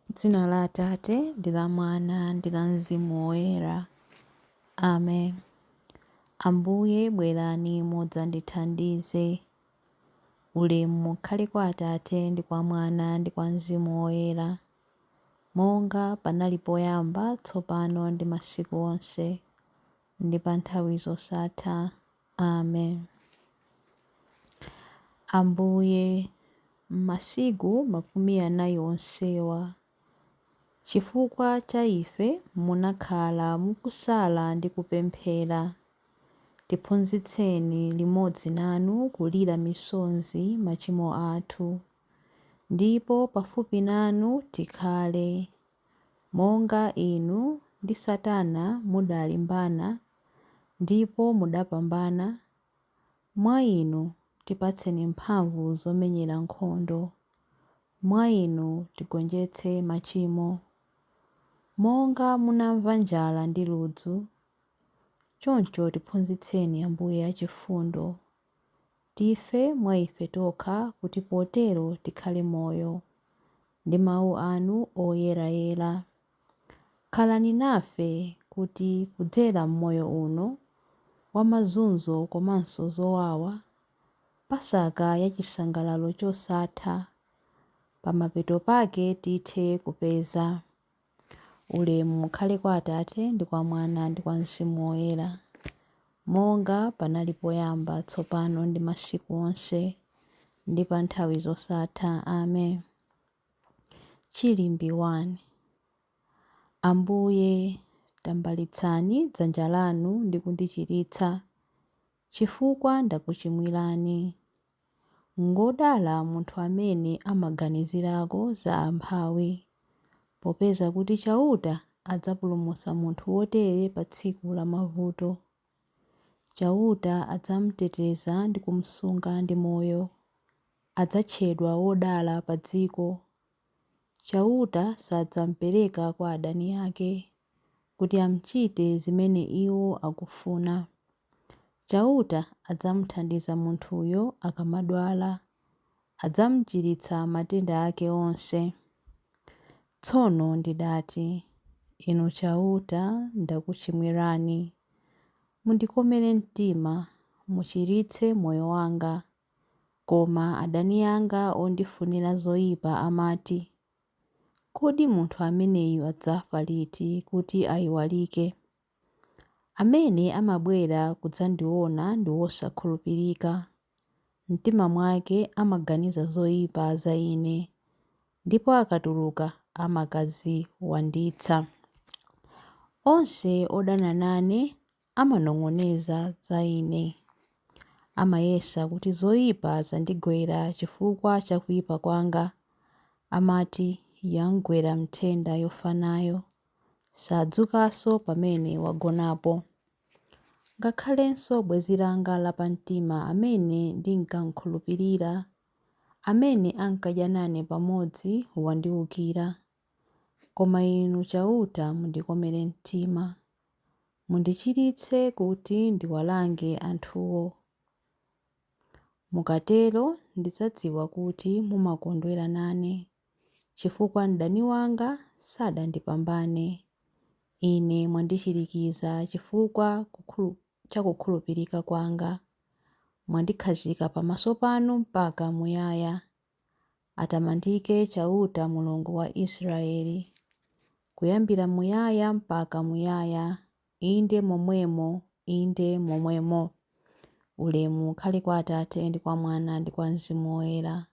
M'dzina la Atate, ndi la Mwana, ndi la Mzimu Woyera. Amen. Ambuye bwerani mudzandithandize. Ulemu ukhale kwa Atate, ndi kwa Mwana, ndi kwa Mzimu Woyera, monga panali poyamba, tsopano ndi masiku onse, ndi pa nthawi zosatha. Amen. Ambuye, m'masiku 40 onsewa, chifukwa cha ife munakhala mukusala ndi kupemphera. Tiphunzitseni limodzi nanu kulira misozi machimo athu, ndipo pafupi nanu tikhale, monga inu ndi Satana mudalimbana ndipo mudapambana, mwa inu tipatseni mphamvu zomenyera nkhondo, mwa inu tigonjetse machimo. Monga munamva njala ndi ludzu, choncho tiphunzitseni Ambuye achifundo, tife mwa ife tokha kuti potero tikhale moyo, ndi mau anu oyerayera. Khalani nafe kuti kudzera m'moyo uno wa mazunzo komanso zowawa, Pasaka ya chisangalalo chosatha, pamapeto pake tithe kupeza. Ulemu ukhale kwa Atate, ndi kwa Mwana, ndi kwa Mzimu Woyera, monga panali poyamba, tsopano, ndi masiku onse, ndi pa nthawi zosatha. Amen. Chilimbi 1. Ambuye, tambalitsani dzanja lanu ndi kundichiritsa, chifukwa ndakuchimwirani. Ngwodala munthu amene amaganizirako za amphawi, popeza kuti Chauta adzapulumutsa munthu wotere pa tsiku la mavuto. Chauta adzamteteza ndi kumsunga ndi moyo, adzatchedwa wodala pa dziko. Chauta sadzampereka kwa adani ake, kuti amchite zimene iwo akufuna. Chauta adzamthandiza munthuyo akamadwala, adzamchiritsa matenda ake onse. Tsono ndidati, Inu Chauta, ndakuchimwirani. Mundikomere mtima, muchiritse moyo wanga. Koma adani anga ondifunira zoipa amati, Kodi munthu ameneyu adzafa liti kuti aiwalike? Amene amabwera kudzandiona ndi wosakhulupirika. M'mtima mwake amaganiza zoipa za ine, ndipo akatuluka amakadziwanditsa. Onse odana nane amanong'oneza za ine. Amayesa kuti zoipa zandigwera chifukwa cha kuipa kwanga. Amati, Yamgwera nthenda yofa nayo. Sadzukanso pamene wagonapo. Ngakhalenso bwenzi langa lapamtima amene ndinkamkhulupirira, amene ankadya nane pamodzi, wandiwukira. Koma Inu Chauta mundikomere mtima. Mundichiritse kuti ndiwalange anthuwo. Mukatero ndidzadziwa kuti mumakondwera nane, chifukwa mdani wanga sadandipambane. Ine mwandichirikiza chifukwa cha kukhulupirika kwanga. Mwandikhazika pamaso panu mpaka muyaya. Atamandike Chauta Mulungu wa Israele, kuyambira muyaya mpaka muyaya. Inde momwemo, inde momwemo. Ulemu ukhale kwa Atate, ndi kwa Mwana, ndi kwa Mzimu Woyera,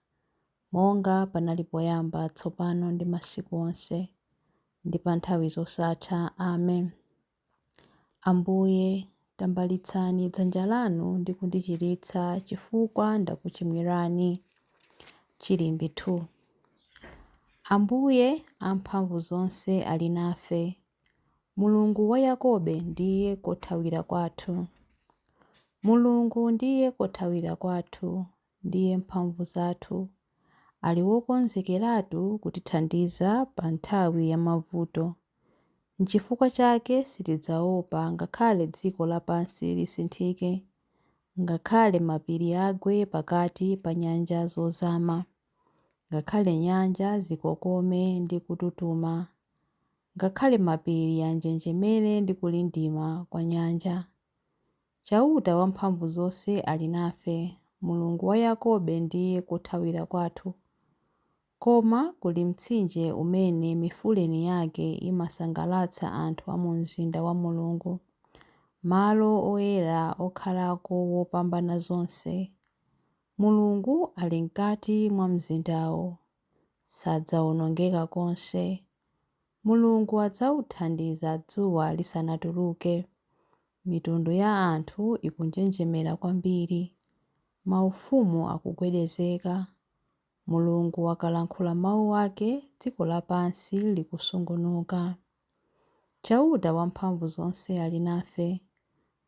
monga panali poyamba, tsopano, ndi masiku onse, ndi pa nthawi zosatha. Amen. Ambuye, tambalitsani dzanja lanu ndi kundichiritsa chifukwa ndakuchimwirani. Chilimbi 2. Ambuye amphamvuzonse ali nafe. Mulungu wa Yakobe ndiye kothawira kwathu. Mulungu ndiye kothawira kwathu, ndiye mphamvu zathu. Ali wokonzekeratu kutithandiza pa nthawi ya mavuto. N'chifukwa chake sitidzaopa ngakhale dziko lapansi lisinthike, ngakhale mapiri agwe pakati pa nyanja zozama. Ngakhale nyanja zikokome ndi kututuma, ngakhale mapiri anjenjemere ndi kulindima kwa nyanja. Chauta Wamphamvuzonse ali nafe, Mulungu wa Yakobe ndiye kothawira kwathu. Koma kuli mtsinje umene mifuleni yake imasangalatsa anthu a mu mzinda wa Mulungu, malo oyera okhalako Wopambanazonse. Mulungu ali m'kati mwa mzindawo, sadzawonongeka konse. Mulungu adzauthandiza dzuwa lisanatuluke. Mitundu ya anthu ikunjenjemera kwambiri, maufumu akugwedezeka. Mulungu akalankhula mau ake, dziko lapansi likusungunuka. Chauta Wamphamvuzonse ali nafe,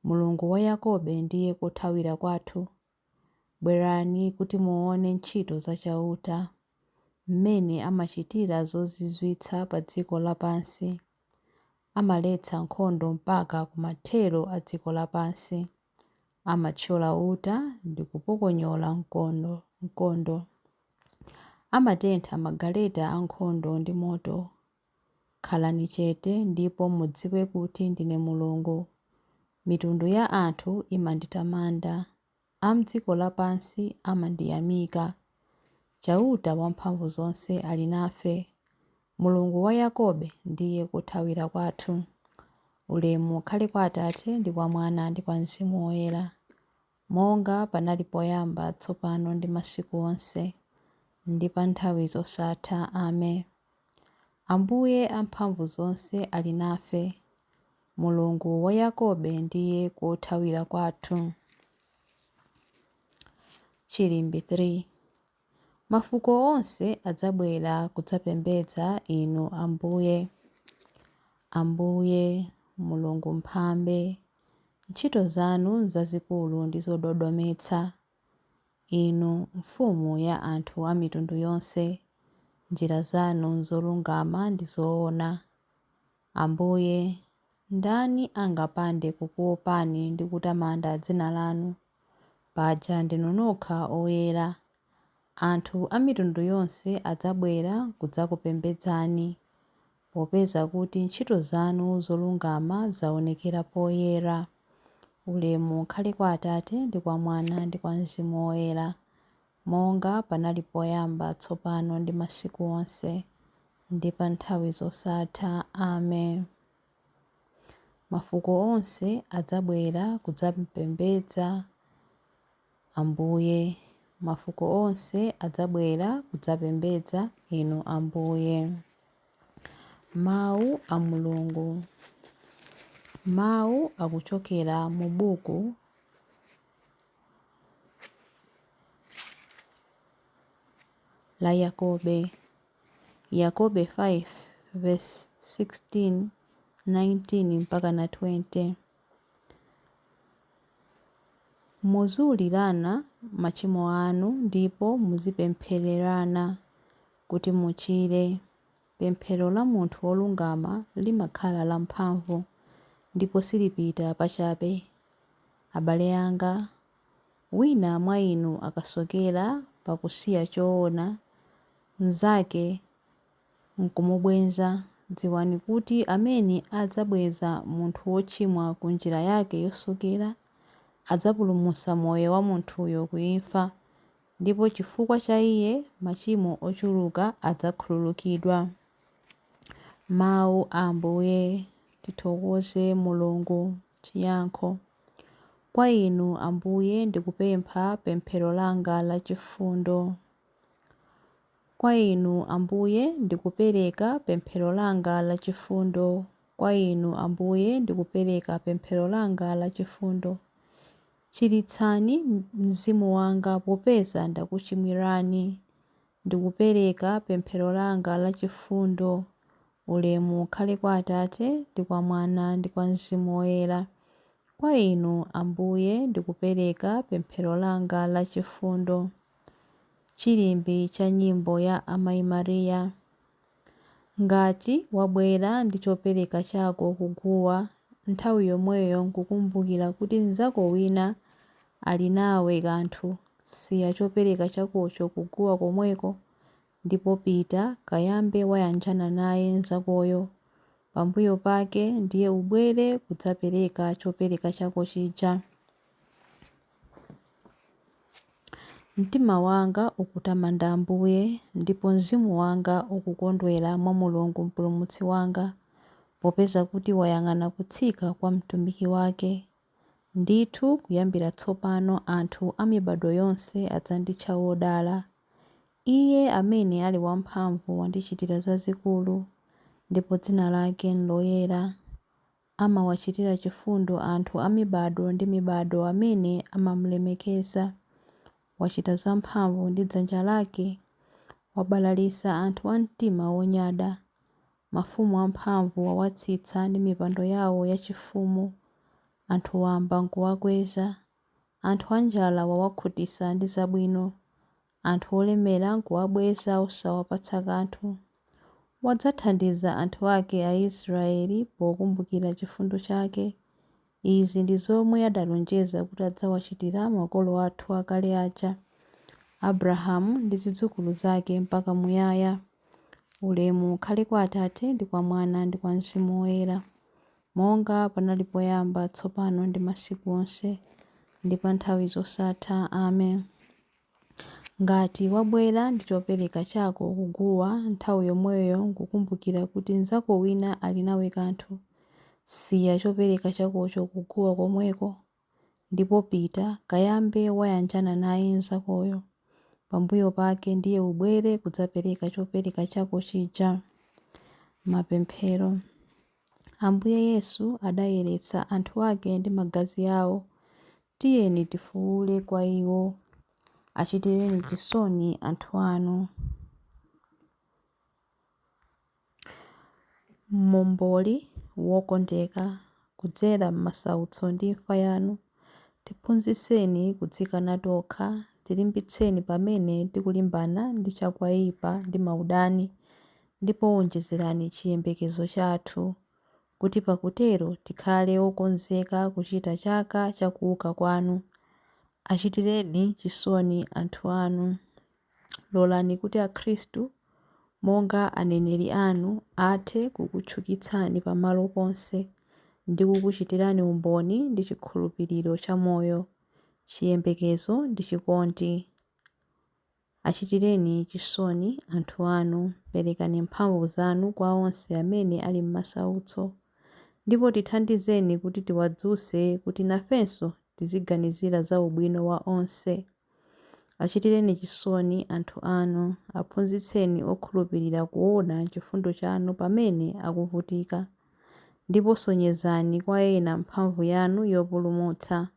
Mulungu wa Yakobe ndiye kothawira kwathu. Bwerani kuti muone ntchito za Chauta, m'mene amachitira zozizwitsa pa dziko lapansi. Amaletsa nkhondo mpaka ku mathero a dziko lapansi. Amathyola uta ndi kupokonyola mkondo. Amatentha magaleta ankhondo ndi moto. Khalani chete ndipo mudziwe kuti ndine Mulungu. Mitundu ya anthu imanditamanda, a m'dziko lapansi amandiyamika. Chauta Wamphamvuzonse ali nafe, Mulungu wa Yakobe ndiye kothawira kwathu. Ulemu ukhale kwa Atate ndi kwa Mwana ndi kwa Mzimu Woyera, monga panali poyamba, tsopano ndi masiku onse, ndi pa nthawi zosatha. Amen. Ambuye Amphamvuzonse ali nafe, Mulungu wa Yakobe ndiye kothawira kwathu. Chilimbi 3 Mafuko onse adzabwera kudzapembedza Inu Ambuye. Ambuye, Mulungu Mphambe, ntchito zanu nzazikulu ndi zododometsa. Inu, Mfumu ya anthu a mitundu yonse, njira zanu nzolungama ndi zoona. Ambuye, ndani angapande kukuopani ndi kutamanda dzina lanu? Paja ndinu nokha oyera. Anthu a mitundu yonse adzabwera kudzakupembedzani, popeza kuti ntchito zanu zolungama zaonekera poyera. Ulemu ukhale kwa Atate ndi kwa Mwana ndi kwa Mzimu Woyera, monga panali poyamba, tsopano ndi masiku onse, ndi pa nthawi zosatha. Amen. Mafuko onse adzabwera kudzapembedza Ambuye, mafuko onse adzabwera kudzapembedza Inu Ambuye. Mawu a Mulungu. Mawu akuchokera mu buku la Yakobe. Yakobe 5 verse 16, 19 mpaka na 20. Muziululirana machimo anu ndipo muzipemphererana kuti muchire. Pemphero la munthu wolungama limakhala lamphamvu ndipo silipita pachabe. Abale anga, wina mwa inu akasokera pakusiya choona, mnzake n'kumubweza, dziwani kuti amene adzabweza munthu wochimwa ku njira yake yosokera, adzapulumutsa moyo wa munthuyo ku imfa, ndipo chifukwa cha iye machimo ochuluka adzakhululukidwa. Mawu a Ambuye. Tithokoze Mulungu. Chiyankho. Kwa Inu, Ambuye, ndikupempha pemphero langa lachifundo. Kwa Inu, Ambuye, ndikupereka pemphero langa lachifundo. Kwa Inu, Ambuye, ndikupereka pemphero langa lachifundo. Chiritsani mzimu wanga popeza ndakuchimwirani. Ndikupereka pemphero langa lachifundo. Ulemu ukhale kwa Atate, ndi kwa Mwana, ndi kwa Mzimu Woyera. Kwa Inu, Ambuye, ndikupereka pemphero langa lachifundo. Chilimbi cha nyimbo ya Amayi Maria. Ngati wabwera ndi chopereka chako ku guwa, nthawi yomweyo nkukumbukira kuti mnzako wina ali nawe kanthu, siya chopereka chakocho ku guwa komweko, Ndipo pita, kayambe wayanjana naye mnzakoyo. Pambuyo pake ndiye ubwere kudzapereka chopereka chako chija. Mtima wanga ukutamanda Ambuye, ndipo mzimu wanga ukukondwera mwa Mulungu Mpulumutsi wanga, popeza kuti wayang'ana kutsika kwa mtumiki wake. Ndithu, kuyambira tsopano anthu a mibadwo yonse adzanditcha wodala. Iye amene ali wamphamvu wandichitira zazikulu, ndipo dzina lake n'loyera. Amawachitira chifundo anthu a mibadwo ndi mibadwo amene amamulemekeza. Wachita zamphamvu ndi dzanja lake, wabalalitsa anthu a mtima wonyada. Mafumu amphamvu wawatsitsa ndi mipando yawo yachifumu, anthu wamba n'kuwakweza. Anthu anjala wawakhutitsa ndi zabwino, anthu olemera n'kuwabweza osawapatsa kanthu. Wadzathandiza anthu ake Aisraele pokumbukira chifundo chake. Izi ndi zomwe adalonjeza kuti adzawachitira makolo athu akale aja, Abrahamu ndi zidzukulu zake mpaka muyaya. Ulemu ukhale kwa Atate ndi kwa Mwana ndi kwa Mzimu Woyera, monga panali poyamba, tsopano ndi masiku onse, ndi pa nthawi zosatha. Amen. Ngati wabwera ndi chopereka chako kuguwa, nthawi yomweyo nkukumbukira kuti mnzako wina ali nawe kanthu, siya chopereka chakocho kuguwa komweko, ndipo pita, kayambe wayanjana naye mnzakoyo. Pambuyo pake ndiye ubwere kudzapereka chopereka chako chija. Mapemphero. Ambuye Yesu adayeretsa anthu ake ndi magazi awo. Tiyeni tifuule kwa iwo. Achitireni chisoni anthu anu. Momboli wokondeka, kudzera m'masautso ndi imfa yanu, tiphunzitseni kudzikana tokha, tilimbitseni pamene tikulimbana ndi chakwaipa ndi maudani, ndipo wonjezerani chiyembekezo chathu, kuti pakutero tikhale okonzeka kuchita chaka cha kuuka kwanu. Achitireni chisoni anthu anu. Lolani kuti Akhristu, monga aneneri anu, athe kukutchukitsani pamalo ponse, ndi kukuchitirani umboni ndi chikhulupiriro cha moyo, chiyembekezo ndi chikondi. Achitireni chisoni anthu anu. Perekani mphamvu zanu kwa onse amene ali m'masautso, ndipo tithandizeni kuti tiwadzutse kuti nafenso tiziganizira za ubwino wa onse. Achitireni chisoni anthu anu. Aphunzitseni okhulupirira kuona chifundo chanu pamene akuvutika, ndipo sonyezani kwa ena mphamvu yanu yopulumutsa.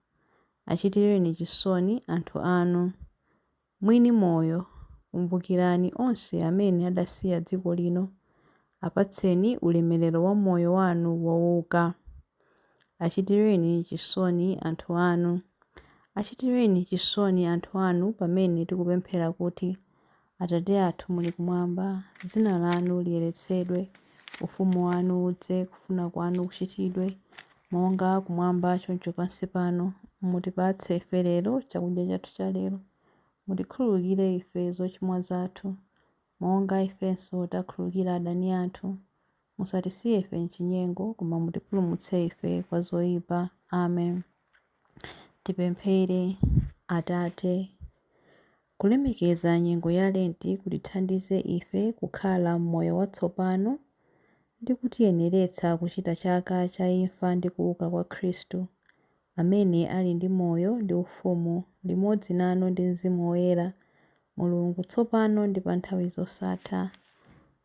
Achitireni chisoni anthu anu. Mwini moyo, kumbukirani onse amene adasiya dziko lino, apatseni ulemerero wa moyo wanu wouka. Achitireni chisoni anthu anu. Achitireni chisoni anthu anu pamene tikupemphera kuti, Atate athu muli kumwamba, dzina lanu liyeretsedwe, ufumu wanu udze, kufuna kwanu kuchitidwe, monga kumwamba choncho pansi pano. Mutipatse ife lero chakudya chathu cha lero. Mutikhululukire ife zochimwa zathu, monga ifenso takhululukira adani athu. Musatisiye ife m'chinyengo, koma mutipulumutse ife kwa zoipa. Amen. Tipemphere. Atate, kulemekeza nyengo ya Lenti kutithandize ife kukhala m'moyo watsopano ndi kutiyeneretsa kuchita chaka cha imfa ndi kuuka kwa Khristu, amene ali ndi moyo ndi ufumu, limodzi nanu ndi Mzimu Woyera, Mulungu, tsopano ndi pa nthawi zosatha.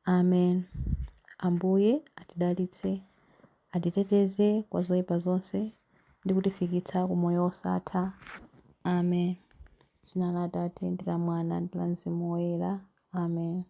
Amen. Ambuye atidalitse, atiteteze kwa zoipa zonse, ndi kutifikitsa ku moyo wosatha. Amen. Dzina la Atate ndi la Mwana ndi la Mzimu Woyera. Amen.